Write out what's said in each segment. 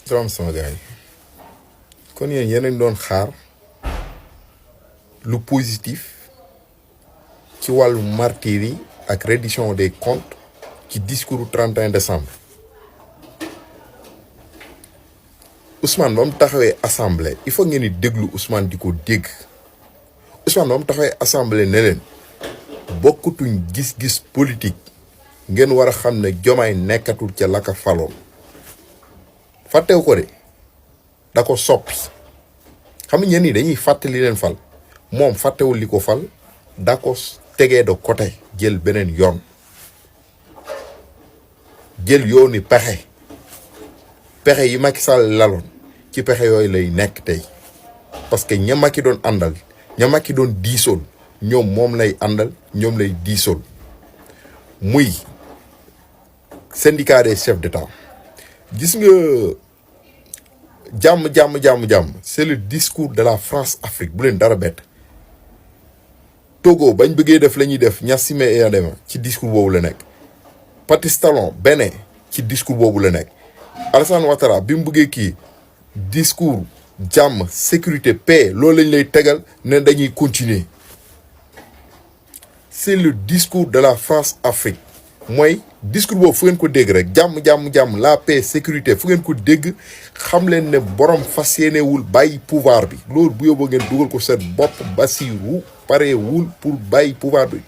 salaam sama gars yi kon yéen a ngi doon xaar lu positif ci wàllu martyrs yi ak reddition des comptes ci discours 31 décembre Ousmane ba mu taxawee assemblée il faut ngeen di déglu Ousmane di ko dégg Ousmane ba mu taxawee assemblée ne leen bokkutuñ gis-gis politique ngeen war a xam ne Diomaye nekkatul ca la ka faloon fàttewu ko de da ko soppi xam nga ñenn ñi dañuy fàttali leen fal moom fàttewul li ko fal da ko tegee de côté jël beneen yoon jël yooni pexe yi Macky Sall laloon ci pexe yooyu lay nekk tey parce que ña Macky doon àndal ña Macky doon diisool ñoom moom lay àndal ñoom lay diisool muy syndicat des chefs d'État gis nga jàmm c'est le discours de la France-Afrique bu leen dara bett Togo bañ bëggee def la ñuy def Gnassingbé Eyadema ci discours boobu la nekk Patrice Talon Bénin ci discours boobu la nekk Alassane Ouattara bi mu bëggee kii discours jàmm sécurité paix loolu lañ lay tegal ne dañuy continuer c'est le discours de la France-Afrique mooy discours boobu fu ngeen ko dégg rek jàmm la paix sécurité fu ngeen ko dégg xam leen ne borom fas yéenewul bàyyi pouvoir bi loolu bu yóbboo ngeen dugal ko seen bopp Bassirou parewul pour bàyyi pouvoir bi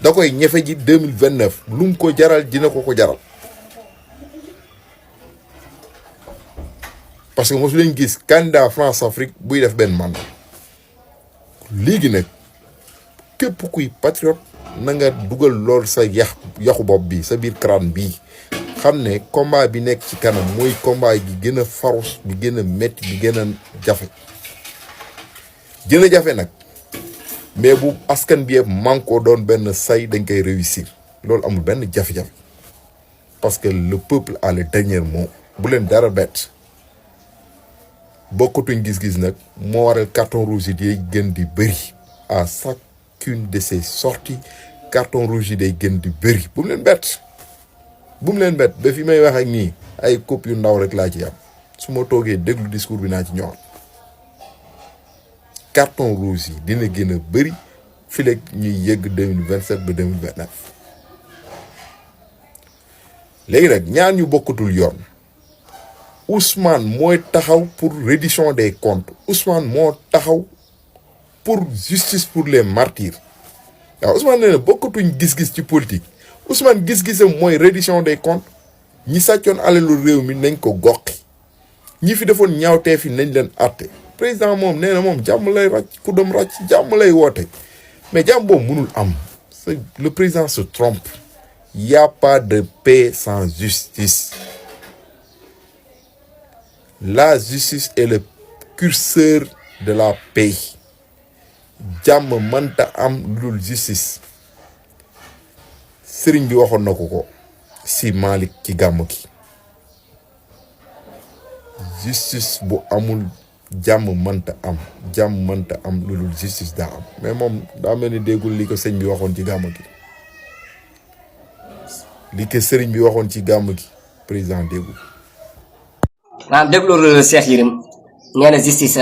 da koy ñefe ji 2029 lu mu ko jaral dina ko jaral parce que mosu leen gis candidat France-Afrique buy def benn mandat léegi nag képp kuy patriote na nga dugal lool sa yaxu bopp bi sa biir crâne bii xam ne combat bi nekk ci kanam mooy combat gi gën a farouche bi gën a métti bi gën a jafe nag mais bu askan bi yëpp manko doon benn say dañ koy réussir loolu amul benn jafe-jafe parce que le peuple a le dernier mot bu leen dara bett bokkatuñ gis-gis nag moo waral carton rouge yi day gën di bëri à chacune de ces sorties carton rouge yi day gën di bëri bu mu leen bett ba fi may wax ak nii ay coupe yu ndaw rek laa ci am su ma toogee déglu discours bi naa ci ñëwaat carton rouge yi dina gën a bëri fileeg ñuy yëgg 2027 ba 2029 léegi nag ñaar ñu bokkatul yoon Ousmane mooy taxaw pour reddition des comptes Ousmane moo taxaw pour justice pour les martyrs waaw Ousmane nee na bokkatuñ gis-gis ci politique Ousmane gis-gisam mooy reddition des comptes ñi sàccoon alalu réew mi nañ ko goqi ñi fi defoon ñaawtee fi nañ leen àtte président moom nee na moom jàmm lay ràcc ku dem ràcc jàmm lay woote mais jàmm boobu mënul am le président se trompe il y a pas de paix sans justice. La justice est le curseur de la paix jàmm mënta am lu dul justice sëriñ bi waxoon na ko si Malick ci gàmm gi justice bu amul jàmm mënta am lu dul justice daa am mais moom daa mel ni déggul li ko sëñ bi waxoon ci gàmm gi li ko sëriñ bi waxoon ci gàmm gi président déggul. maanaam déglu Cheikh Yérim nee na justice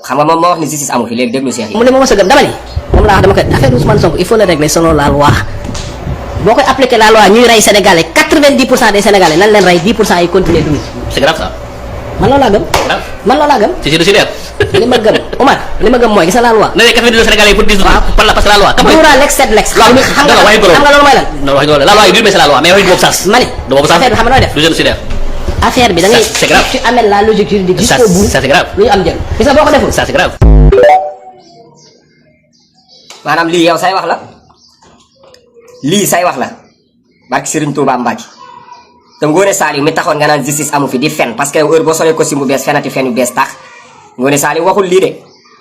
xam nga moom moo wax ni justice amu fi léegi déglu Cheikh Yérim. mu ne ma mos a gëm dama ni moom laa wax dama koy affaire Ousmane Sonko il faut le régler selon la loi boo koy appliquer la loi ñuy rey Sénégalais 90% des Sénégalais nan leen rey 10% yi continuer dund. c'est grave ça. man loolu laa gëm. man loolu laa gëm. c'est sûr. li ma gëm Omar li ma gëm mooy gis nga la loi. nee nañ 90 Sénégalais pour 10 parce que la loi. Dura lex set lex. xam nga loolu mooy lan. non wax la loi yi du mais c'est la loi mais waxi boobu sas. ma ni affaire bi xam nga nooy def. du génocidaire. affaire bi da ngay c'est grave. tu amènes la logique juridique jusqu'au bout. ça c'est grave. lu ñu am jël gis nga boo ko deful. ça c'est grave. maanaam lii yow say wax la lii say wax la barki Serigne Touba Mbacke te Ngoné Saliou mi taxoon nga naan justice amu fi di fen parce que heure boo solee costume bu bees fenati fen yu bees tax Ngoné Saliou waxul lii de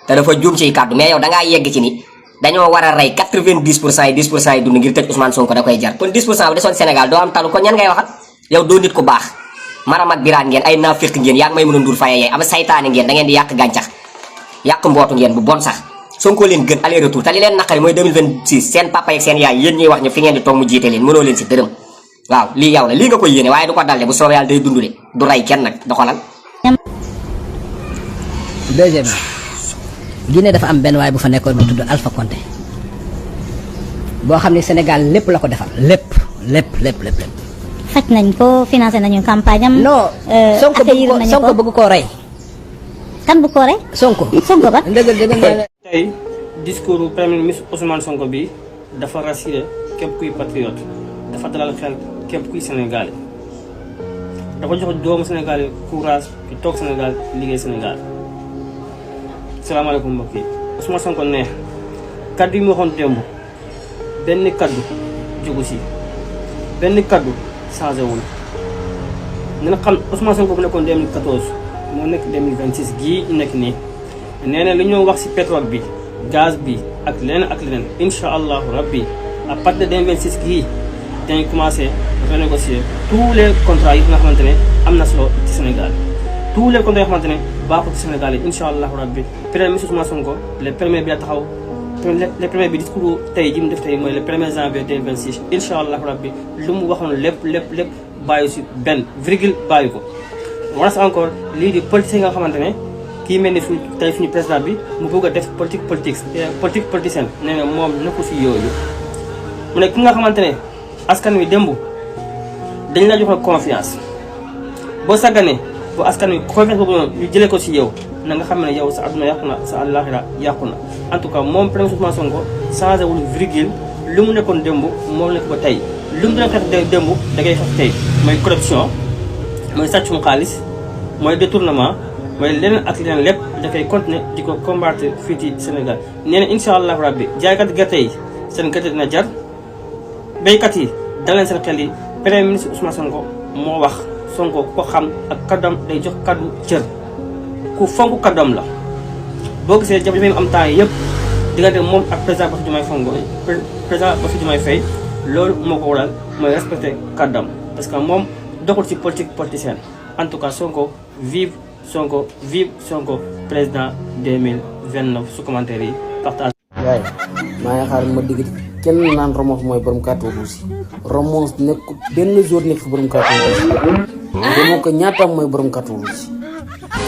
te dafa juum ciy kàddu mais yow dangaa yegg ci ni dañoo war a rey 90% yi 10% yi dund ngir tëj Ousmane Sonko da koy jar kon 10% bu desoon Sénégal doo am talu kon ñan ngay waxat yow doo nit ku baax maram ak biraan ngeen ay naafiq ngeen yaa ngi may mën a ndur faye yee am saytaane ngeen da ngeen di yàq gàncax yàq mbootu ngeen bu bon sax Sonko leen gën aller retour te li leen naqari mooy 2026 seen papa yeeg seen yaay yéen ñuy wax ñu fi ngeen di toog mu jiite leen mënoo leen si dërëm waaw lii yow la lii nga ko yéene waaye du ko dal de bu soobee yàlla day dund de du rey kenn nag doxalal. deuxième Guinée dafa am benn waay bu fa nekkoon bu tudd Alpha Condé boo xam ne Sénégal lépp la ko defal lépp. faj nañ ko financé nañu campagne am. non Sonko bëgg koo rey. kan bu ko rey. Sonko ba. tey discours premier ministre Ousmane Sonko bi dafa rassuré képp kuy patriote dafa dalal xel képp kuy Sénégalais dafa jox doomu Sénégal courage ki toog Sénégal liggéey Sénégal. salaamaaleykum mbokk yi Ousmane Sonko ne kaddu yi mu waxoon démb benn kaddu jógu si benn kaddu changé wul dina xam Ousmane Sonko bu nekkoon 2014 moo nekk 2026 gii ñu nekk nii nee na li ñoo wax si pétrole bi gaz bi ak leneen incha allahu rabbi à partir de 2026 gii dañ commencé renégocier tous les contrats yi nga xamante ne am na solo ci Sénégal tous les contrats yoo xamante ne baaxul ci Sénégal yi incha allahu rabbi premier ministre Ousmane Sonko le premier bi la taxaw le premier bi discours tey ji mu def tey mooy le 1er janvier 2026 incha allahu rabbi lu mu waxoon lépp bàyyi si benn virgule bàyyi ko. wala encore lii di politique nga xamante ne kii mel ni suñu président bi mu bëgg a def politique politicienne nee na moom nekku si yooyu mu ne ki nga xamante ne askan wi démb dañ la jox confiance boo sàgganee bu askan wi confiance boobu noonu ñu jëlee ko si yow na nga xam ne yow sa adduna yàqu na sa àllaaxira yàqu na en tout cas moom premier Ousmane Sonko changé wul virgule lu mu nekkoon démb moom nekk ba tey lu mu doon xeex démb da ngay xeex tey mooy corruption mooy sàccum xaalis mooy détournement mooy leneen ak leneen lépp dafay continuer di ko combattre fii ci Sénégal nee na incha allahu rabbi jaaykat gerte yi seen gerte dina jar béykat yi daleen seen xel yi premier ministre Ousmane Sonko moo wax Sonko ku ko xam ak kaddam day jox kaddu cër ku fonk kaddam la boo gisee jafe-jafe yi am temps yi yëpp diggante moom ak président Bassirou Diomaye Faye loolu moo ko waral mooy respecté kaddam parce que moom doxul ci politique politicienne en tout cas Sonko vive Sonko président 2029 su commentaire yi partage. waaye maa ngi xaar ma dégg kenn naan Ramos mooy borom carton rouge Ramos nekk benn jour nekk fi borom carton rouge dama ko ñaataam mooy borom carton rouge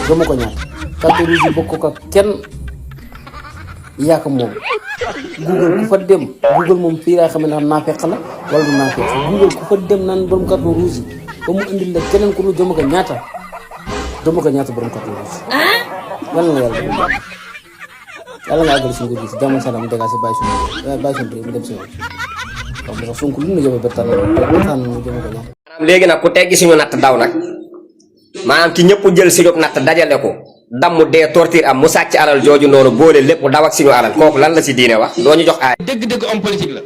dama ko ñaata carton rouge yi bokk ko kenn yaa ko moom Google ku fa dem Google moom fii laa xam ne naa fekk la wala du naa fekk Google ku fa dem naan borom carton rouge yi ba mu indil la keneen ku lu dama ko ñaata borom carton rouge yàlla na yàlla nga àggali suñu ko gis jàmm salaam dégg si bàyyi suñu réew mi dem si yoon xam nga Sonko lu mu jëmee ba tànn mu jëmee ko ñaar. léegi nag ku teggi suñu natt daw nag maanaam ki ñëpp jël si natt dajale ko damm dee torture am mu sàcc alal jooju noonu boole lépp daw ak suñu alal kooku lan la si diine wax doo ñu jox aay. dëgg-dëgg homme politique la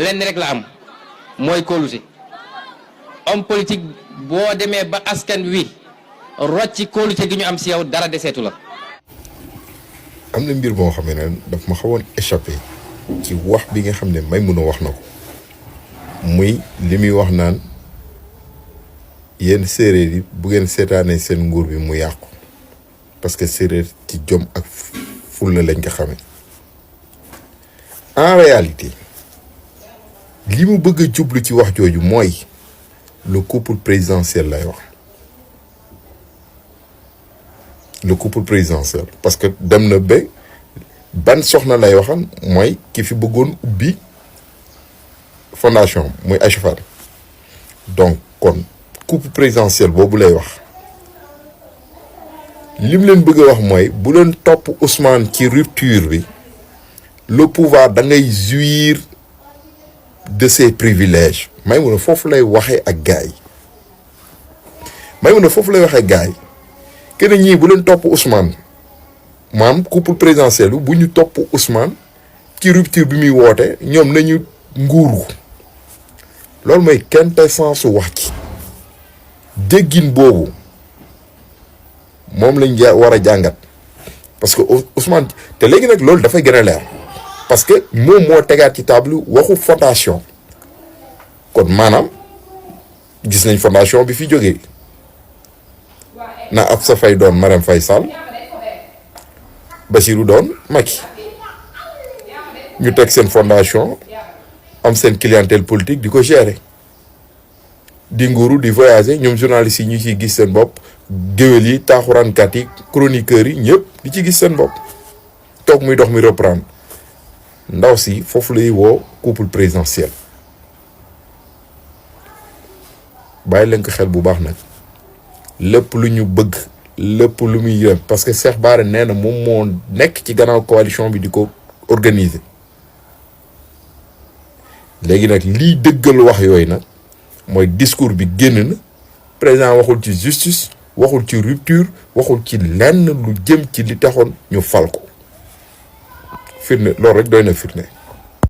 lenn rek la am mooy kóolute homme politique boo demee ba askan wi rocci kóolute gi ñu am si yow dara deseetu la. am na mbir moo xam ne daf ma xawoon échappé ci wax bi nga xam ne Maimouna wax na ko muy li muy wax naan yéen séeréer yi bu ngeen seetaanee seen nguur bi mu yàqu parce que séeréer ci jom ak fulla lañ ko xamee en réalité li mu bëgg a jublu ci wax jooju mooy le couple présidentiel lay wax le couple présidentiel parce que dem na ba ban soxna lay waxan mooy ki fi bëggoon ubbi fondation muy Aïcha Fall donc kon couple présidentiel boobu lay wax lim leen bëgg a wax mooy bu leen topp Ousmane ci rupture bi le pouvoir da ngay jouir de ses privilèges Maimouna foofu lay waxee ak gars yi Maimouna foofu lay waxee gars yi kenn ñii bu leen topp Ousmane maam couple présidentiel bu ñu topp Ousmane ci rupture bi muy woote ñoom nañu nguuru loolu mooy quintessence wax ci déggin boobu moom lañ war a jàngat parce que Ousmane te léegi nag loolu dafay gën a leer parce que moom moo tegaat ci table waxu fondation kon maanaam gis nañ fondation bi fi jógee na Absa Faye doon Marème Faye Sall Bassirou doon Macky ñu teg seen fondation am seen clientèle politique di ko gérer di nguuru di voyager ñoom journalistes yi ñu ciy gis seen bopp géwél yi taaxuraankat yi chroniqueurs yi ñëpp di ci gis seen bopp toog muy dox mi reprendre ndaw si foofu lay woo couple présidentiel bàyyi leen ko xel bu baax nag lépp lu ñu bëgg lépp lu muy yëm parce que Cheikh Bara nee na moom moo nekk ci gannaaw coalition bi di ko organiser léegi nag liy dëggal wax yooyu nag mooy discours bi génn na président waxul ci justice waxul ci rupture waxul ci lenn lu jëm ci li taxoon ñu fal ko firnde loolu rek doy na firnde